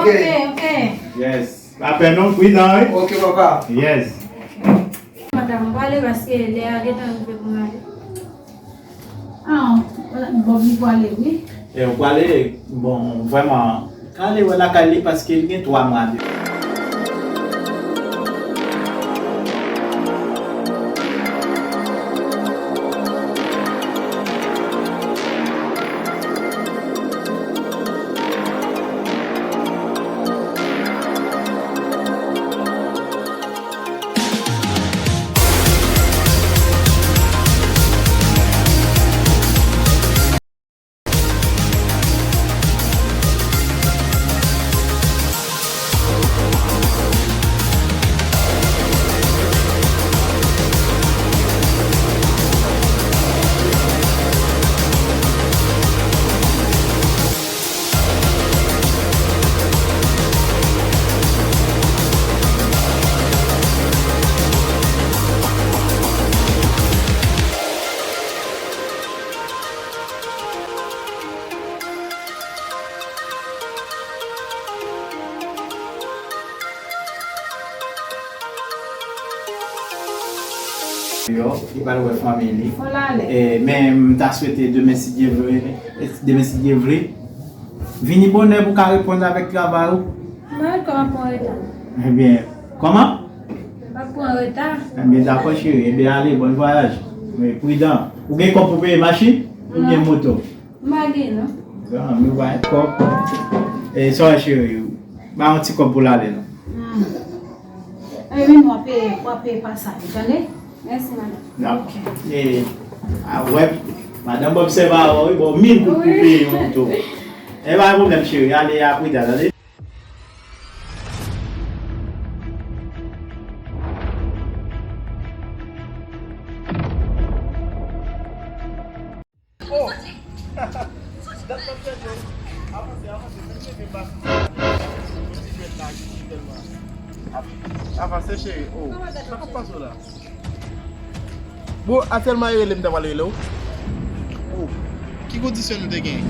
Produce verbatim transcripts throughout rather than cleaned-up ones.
Ok, ok. Yes. Pa pè non, pridan, wi. Ok, papa. Yes. Madanm, m prale paske lè a gentan rive pou m ale. Ah, Bob li prale, wi. E ou prale, bon, vrèman, ka ale wè lakay li paske li gen twa mwa de. Yo, li pral wè fanmi li. Fò l ale. E, men m ta swete demen, si Dye vle, demen, si Dye vle, vini bonè pou ka reponn avèk travay ou. Mwen kòman pran reta? Ebyen, kòman? M p ap pran reta. Ebyen, dakò, cheri. Ebyen, ale, bòn vwayaj. Men pridan. Ou gen kòb pou peye machin? Oubyen moto? M pa gen, non. Bon, nou bay kòb. E, sa w, cheri? Ba yon ti kòb pou l ale, non. Hmm. Ebyen, w ap peye, w ap peye pasaj, tande? Mèsi, madanm. Dakò. Ok. E, a, wè, madanm Bob sèvi avè w, wi, bon, mil goud pou peye yon moto. E, pa gen pwoblèm, cheri. Ale, apre, tande? Oh! Dat m ap chèche w. Avanse, avanse. Menm leve m pa sou ti jwèt la ki sou tèlman. Av-, avanse, cheri. Oh, sa k ap pase w la? Bon, atyèlman e rele m ta pral rele w. Oh, ki kondisyon nou te gen?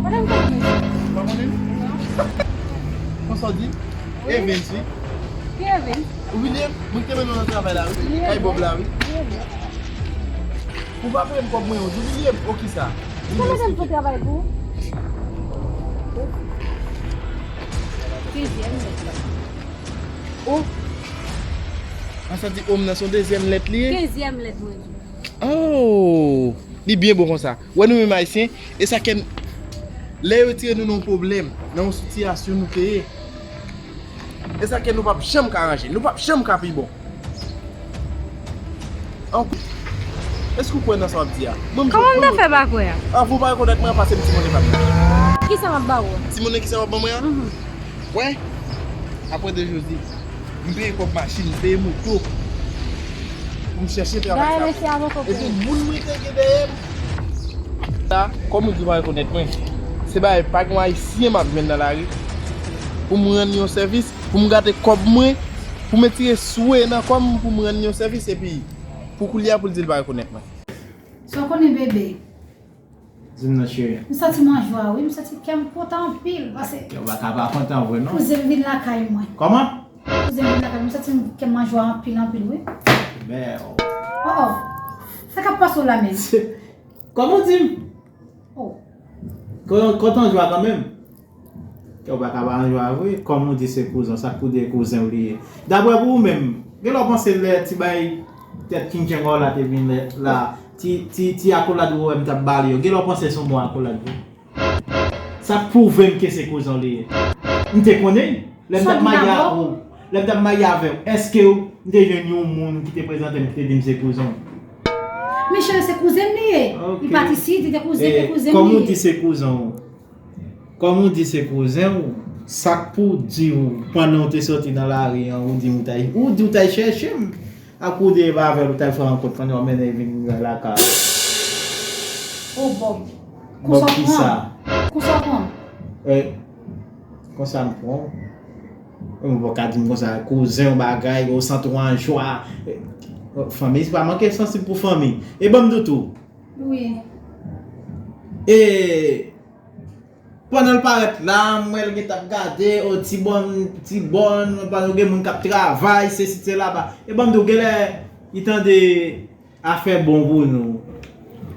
Mwen menm pa konnen. Ou pa konnen? Non. Konsa w di? Wi. Evens, wi. Ki Evens? Ou bliye m? Mwen ki te mennen w nan travay la, wi. Wi, Evens. Kay Bob la, wi. Wi, Evens. Ou pa peye m kòb mwen, ou di w bliye m. O, kisa? Ou te mete m pou travay pou ou? Kezyèm lèt la. O! An santi o m nan se yon dezyèm lèt li ye? Kezyèm lèt mwen di. Oh! Li byen bon konsa. Wè nou menm Ayisyen, e sa k fè n, lè yo retire nou nan yon pwoblèm, nan yon sitiyasyon nou te ye, e sa k fè nou p ap janm ka ranje, nou p ap janm ka pi bon. An kou-, èske w kwè nan sa w ap di a? Mwen, m Kòman m ta fè pa kwè a? Anvan w pa rekonèt mwen, pase m ti monnen pa m nan. Kisa m ap ba ou a? Ti monnen kisa w ap ban mwen an? Mhm. Wè, apre de Jezi, m peye kòb machin, m peye moto pou m chèche travay sa pou mwen. Epi moun mwen te gen dèyè m. La, kòm ou di w pa rekonèt mwen, se bagay pa gen yon Ayisyen m ap jwenn nan lari pou m rann yon sèvis, pou m gate kòb mwen, pou m retire swe nan kò m pou m rann yon sèvis, epi pou koulye a pou l di l pa rekonèt mwen. Sa w konnen, bebe? Di m non, cheri. M santi m an jwa, wi. M santi kè m kontan anpil, paske Kè w pa ka pa kontan vre, non. Kouzen m vin lakay mwen. Kòman? Kouzen m vin lakay mwen. M santi kè m an jwa anpil, anpil, wi. Bèl. Oh, oh. Sa k ap pase w la menm? Kòman w di m? Oh. Kon-, kontan jwa kanmenm. Kè w pa ka pa an jwa vre, kòm ou di se kouzen w, sa k pou di e kouzen w li ye. Daprè pou ou menm, gen lè w panse lè ti bay tèt King Django la te vin lè, la, ti, ti, ti akolad ou wè m t ap ba li yo, gen lè w panse se yon bon akolad vre. Sa pwouve m ke se kouzen w li ye. M te konnen, lè m t ap marye ak ou, lè m t ap marye avè w, èske w, m te jwenn yon moun ki te prezante m, ki te di m se kouzen w? Men cheri, se kouzen m li ye. Li pat isit, li te kouzen, te kouzen m li ye. Kòm ou di se kouzen w, Kòm ou di se kouzen w, sa k pou di w, pandan w te soti nan lari an, ou di m ou t al, ou di w t al chèche m, ak ou di e pa avè l ou t al fè rankont pandan w mennen vin lakay ou? O Bob, Bob konsa w pran m? Konsa w pran m? E, konsa m pran w? Ou pa ka di m konsa, kouzen w bagay, ou santi w an jwa. E, fanmi pa manke sansib pou fanmi. E ban m di w tou. Wi. E, Pandan l parèt la, m wè l gentan ap gade, o, Tibòn, Tibòn, pandan gen moun k ap travay, sesi, sela, ba. E ban m di w, genlè, li tande afè bon pou nou.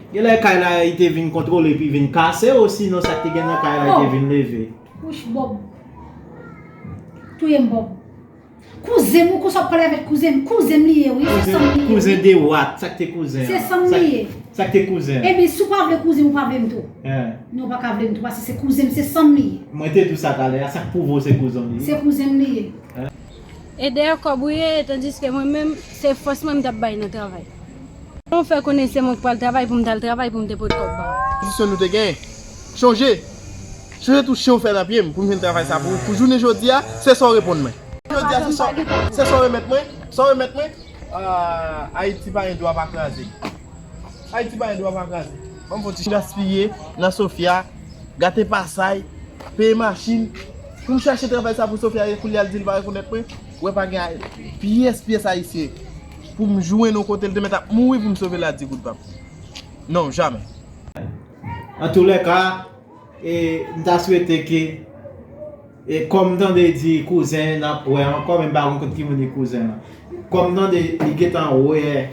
Genlè kay la, li te vin kontwole, epi vin kase, osinon sa k te gen nan kay la, li te vin leve. Wouch, Bòb. Touye m, Bòb. Kouzen m, ou konsa w pale avèk kouzen m. Kouzen m li ye, wi. Se sanm li ye, wi. Kouzen de wat, sa k te kouzen an? Se sanm li ye. Sa k te kouzen an? Ebyen, si w pa vle kouzen m, ou pa vle m tou. Non, ou pa ka vle m tou, paske se kouzen m, se sanm li ye. Mwen te di w sa talè a, sa k pwouve w se kouzen m li ye? Se kouzen m li ye. E dèyè kòb ou ye, tandiske mwen menm, se fòs mwen m t ap bay nan travay. Jan w fè konnen se mwen k pral travay pou m t al travay pou m te pot kòb ba w. Pozisyon nou te genyen. Chonje! Chonje tou chen w fè nan pye m pou m jwenn travay sa pou ou. Pou jounen jodi a, se sa w reponn mwen. Jodi a, se sa, se sa w remèt mwen? Sa w remèt mwen? Ah, Ayiti pa gen dwa pa kraze. Ayiti pa gen dwa pa kraze. Ban m fè yon ti gaspiye nan Sofia, gate pasay, peye machin. Pou m chache travay sa pou Sofia, e kounye a l di l pa rekonèt mwen. Ou wè pa gen ay-, pyès, pyès ayisyen. Pou m jwenn yon kote l te mèt ap mouri pou m sove l a di goud pa m. Non, jamè. Antoulèka, e, m ta swete ke, e, kòm m tande di kouzen n ap wè ankò, men m pa konn kont ki moun li kouzen an. Kòm m tande li gentan wè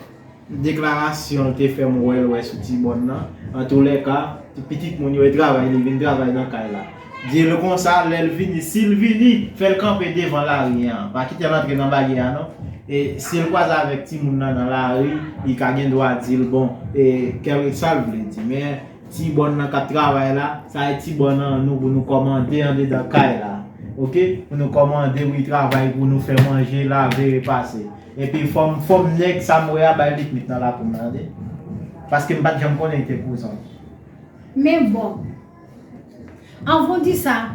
deklarasyon l te fè m wè l wè sou Tibòn nan. Antoulèka, pitit moun yo e travay, li vin travay nan kay la. Di l konsa, lè l vini, si l vini, fè l kanpe devan lari an. Pa kite l antre nan baryè a, non. E si l kwaze avèk timoun nan nan lari, li ka gen dwa di l, bon, e, kèlkeswa l vle di. Men, Tibòn nan k ap travay la, sa e Tibòn an nou pou nou kòmande andedan kay la. Oke? Pou nou kòmande, wi, travay pou nou fè manje, lave, repase. Epi fò m, fò m nèg sa m wè a bay likmit nan lakou m nan, tande. Paske m pa t janm konnen li te kouzen. Men bon. Anvan w di sa,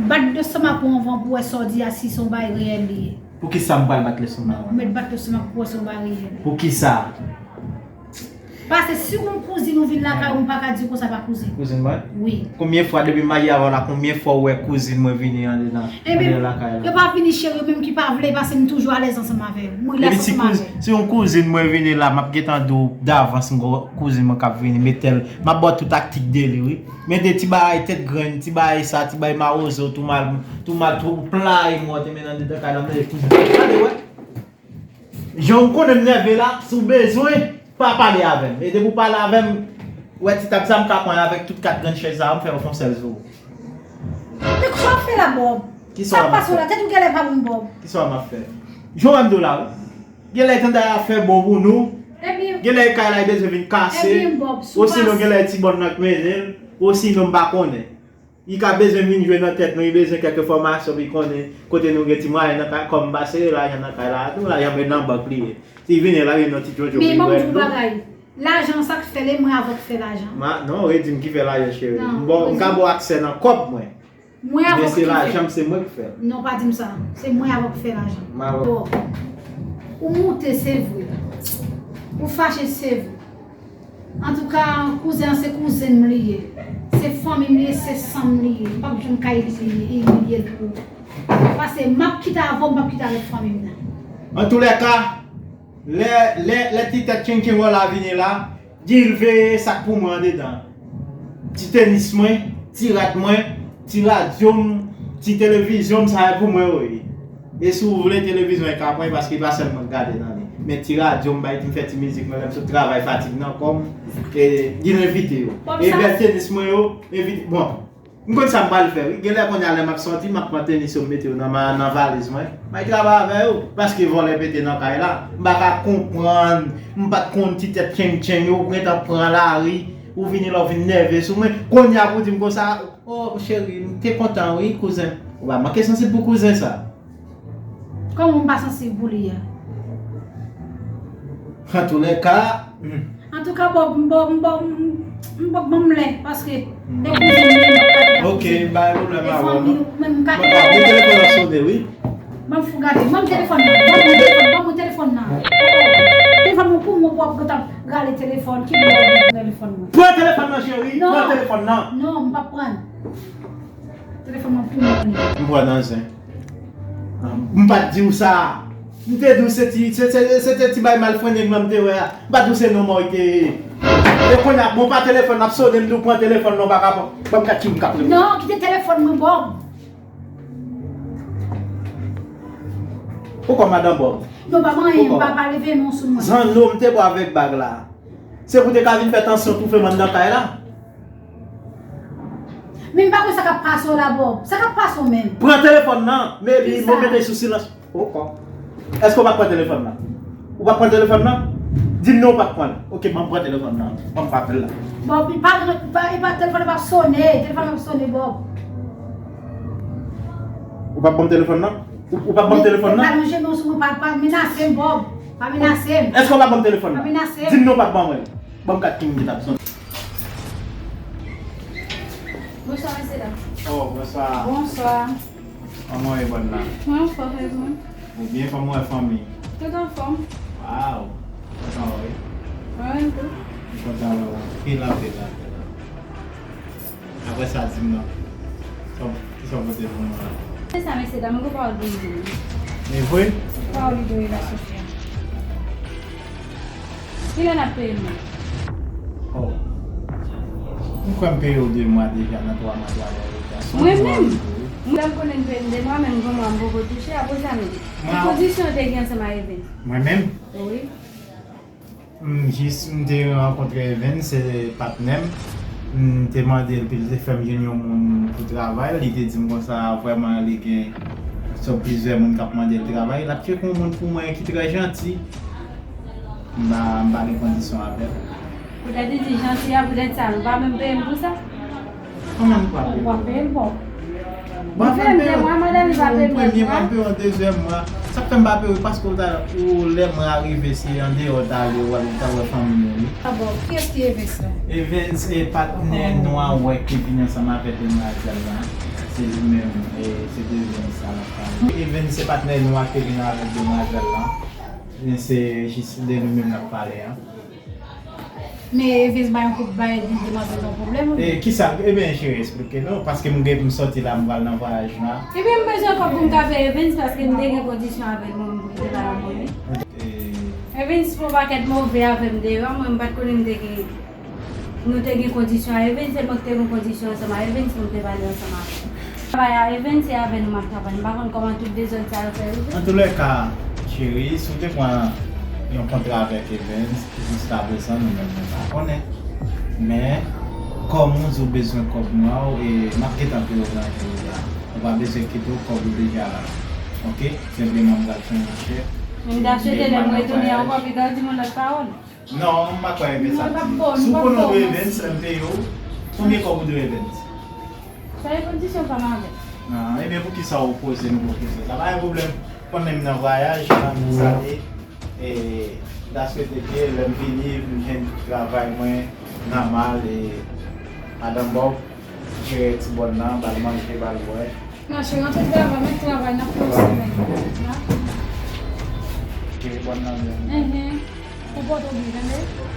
bat lestomak ou anvan pou w wè sa w di a si se yon bagay reyèl li ye. Poukisa m pral bat lestomak mwen? Ou mèt bat lestomak pou w wè se yon bagay reyèl. Poukisa? Paske si yon kouzin ou vin lakay ou, m pa ka di w konsa pa kouzin. Kouzin mwen? Wi. Konbyen fwa depi m marye avè w la, konbyen fwa w wè kouzin mwen vini andedan, andedan lakay la? Yo pa vini cheri, yo menm ki pa vle, paske m toujou alèz ansanm avè yo. M rilaks ansanm avè yo. Si yon kouzin mwen vini la, m ap gentan di w davans, m gon kouzin mwen k ap vini, met tèl, m ap ba w tout taktik de li, wi. Men de ti bagay tèt grenn, ti bagay sa, ti bagay mawozo, tou mal, tou mal, tou play mwen te mennen andedan kay la, m tande kouzin. Gade, wè. Jan w konnen m nève la, si w bezwen, pa pale avè m. E depi w pale avè m, wè ti tab sa m ka pran avèk tout kat grenn chèz sa, m fè yo fè yon sèl sou ou. Men kisa w ap fè la, Bòb? Kisa w ap fè? Sa k pase w la? Tèt ou genlè pa bon, Bòb. Kisa w ap fè? Jan w wè m di w la, wi. Genlè tande afè bon pou nou. Ebyen. Genlè kay la bezwen vin kase. Ebyen, Bòb, si w pase. Osinon genlè Tibòn nan k mennen l. Osinon m pa konnen. Li ka bezwen vin jwe nan tèt nou, li bezwen kèk enfòmasyon pou li konnen kote nou gen ti mwayen nan kay, kòm m pa sere lajan nan kay la a tou, lajan mwen nan bank li ye. Si li vini la, li nan ti djodjo pou li wè l tou. Men ban m di w bagay, lajan sa k fè l, e mwen avè w k fè lajan. Ma, non, redi m ki fè lajan, cheri. Bon, m ka ba w aksè nan kòb mwen. Mwen avè w ki fè. Men se lajan m, se mwen k fè l. Non, pa di m sa. Se mwen avè w k fè lajan. M avè w. Bon. Ou moute, se vre. Ou fache, se vre. Antouka, kouzen an se kouzen m li ye. Se fanmi m li ye, se san m li ye. M p ap janm ka imilye l pou ou. Paske m ap kite avè w, m p ap kite avèk fanmi m nan. Antoulèka, lè, lè, lè ti tèt tchentcheng w la vini la, di l veye sa k pou mwen andedan. Ti tenis mwen, ti rad mwen, ti radyo m, ti televizyon m, sa e pou mwen yo ye. E si w vle, televizyon e ka pran, paske e pa sèl mwen k gade nan li. Men ti radyo m bay, m fè ti mizik mwen, lè m sot travay, fatig nan kò m, e, di l envite yo. E bèl tenis mwen yo, envite, bon, m konn sa m pral fè, wi. Genlè kounye a lè m ap sòti, m ap pran tenis yo, m mete yo nan ma-, nan valiz mwen. M al travay avè yo, paske vòlè pete nan kay la. M pa ka konprann, m pa t konn ti tèt tcheng tcheng yo, ou gentan pran lari, ou vini la, ou vin nève sou mwen. Kounye a pou di m konsa, o, cheri, m te kontan, wi, kouzen. Ou pa manke sansib pou kouzen sa. Kòman m pa sansib pou li a? Antoulèka, hmm. Antouka, Bòb, m Bòb, m Bòb, m Bòb, ban m lè, paske e kouzen m, m pa ka di. Ok, pa gen pwoblèm avè w, non. Mwen, m ka di. Mwen, mwen, telefòn nan sone, wi. Ban m fou gade, ban m telefòn nan, ban m telefòn, ban m telefòn nan. Telefòn mwen pou mwen, pou w ap gentan rale telefòn, ki bò w ap rale telefòn mwen? Pran telefòn nan, cheri, pran telefòn nan. Non, m p ap pran l. Telefòn mwen pou mwen. M pran nan zen. M pa t di w sa. M te di w se ti, se, se, se te ti bay malfrennen m te wè a. M pa t di w se non mò li te ye. E kounye a, bon, pa telefòn ap sonnen, m di w pran telefòn nan, ou pa ka pran. Ban m gad ki m ka pran. Non, kite telefòn mwen, Bob. Poukò, madan Bob? Non, pa manyen, pa, pa leve non sou mwen. Zanno m te bò avèk bag la. Se pou te ka vin fè tansyon toufe m anndan kay la. Men m pa konn sa k ap pase w la, Bob. Sa k ap pase w menm? Pran telefòn nan, men li, mwen mete sou silans. Poko. Èske w p ap pran telefòn nan? Ou p ap pran telefòn nan? Di m non, ou p ap pran l. Oke, ban m pran telefòn nan. Ban m pa apèl la. Bob, li pa, li pa, li pa, telefòn nan p ap sone. Telefòn nan p ap sone, Bob. Ou p ap ban m telefòn nan? Ou, ou p ap ban m telefòn nan? Pa lonje men w sou mwen, pa, pa menase m, Bob. Pa menase m. Èske w p ap ban m telefòn nan? Pa menase m. Di m non, ou p ap ban mwen l. Ban m gad ki moun ki t ap sonnen. Bonswa, mesye dam. Oh, bonswa. Bonswa. Kòman w ye, bòn nan? Mwen anfòm, e ou menm? Ou byen, kòman w wè fanmi? Tout anfòm. Waw, kontan wè w wi. Mwen menm tou. M kontan wè w anpil, anpil, anpil, anpil. Apre sa, di m non. Sa w, kisa w pote pou mwen la? Se sa, mesye dam, m gen pawòl pou m di nou. E vre? Pawòl li dwe la, Sofia. Kilè n ap peye l menm? Oh. M kwè m peye w de mwa deja, nan twa mwa travay ou te fè. Mwen menm? Mwen menm konnen m peye l de mwa, men m gen mwa m poko touche, apre sa menm. Ki kondisyon w te gen ansanm ak Evens? Mwen menm? Wi. M jis, m te rankontre Evens, se patnè m. M te mande l, pou l te fè m jwenn yon moun pou travay. Li te di m konsa, vrèman, li gen sou plizyè moun k ap mande l travay. L ap tcheke yon moun pou mwen ki trè janti. M pa, m pa gen kondisyon avè l. Poutèt li di janti a, poutèt sa, nou pa menm peye m pou sa? Kòman nou pa peye? Ou pa peye l, bon. Bon, fè m de mwa, madanm li pa peye m premye mwa, m peye w dezyèm mwa. Sa k fè m pa peye w, paske w ta, ou, lè mwa a rive, se andeyò w ta ale, ou al, ou ta wè fanmi w, wi. Ah bon, kiyès ki Evens la? Evens se patnè nou an wè ki vin ansanm avèk demwazèl la. Se li menm, e, se de Evens sa l ap pale. Evens se patnè nou an ki vin avèk demwazèl la. Men se jis de nou menm n ap pale a. Men Evens bay yon kout bay, di demwazèl nan pwoblèm, wi. E kisa, ebyen, cheri, eksplike nou, paske m gen pou m sòti la, m pral nan vwayaj la. Ebyen, m bezwen kòb pou m ka peye Evens, paske m te gen kondisyon avè l, mwen menm pou m te bay yon moun, wi. E Evens fè yon pakèt move avè m deyò, mwen m pa t konnen m te gen, nou te gen kondisyon a Evens, se mwen ki te gen kondisyon ansanm a Evens pou m te pale ansanm avè l. Travay a Evens, se avè nou m ap travay. M pa konn kòman tout dezòd sa yo fè rive. Antoulèka, cheri, si w te pran yon kontra avèk Evens, jiskaprezan, nou menm, nou pa konnen. Men, kòm ou di w bezwen kòb mwa w, e m ap gentan peye w nan jou a. Ou pa bezwen kite w, kòb ou deja la. Oke? Senpleman, m pral fè yon chèk. Men m ta swete lè m retounen ankò, piga w di m yon lòt pawòl. Non, m pa kwè Evens ap di. Si w konnen w dwe Evens, lè m peye w, konbyen kòb ou dwe Evens? Sa e kondisyon pa m avè l. Ah, ebyen, poukisa w poze m pou kesyon sa? Pa gen pwoblèm. Konnen m nan vwayaj, m ap sale. E, m ta swete ke lè m vini, m jwenn travay mwen nòmal, e madanm Bob jere ti bòn nan, ba l manje, ba l bwè. Mache rantre travay, met travay nan fè yon semèn. Jere bòn nan byen. Enhen. Ou pote w byen, tande?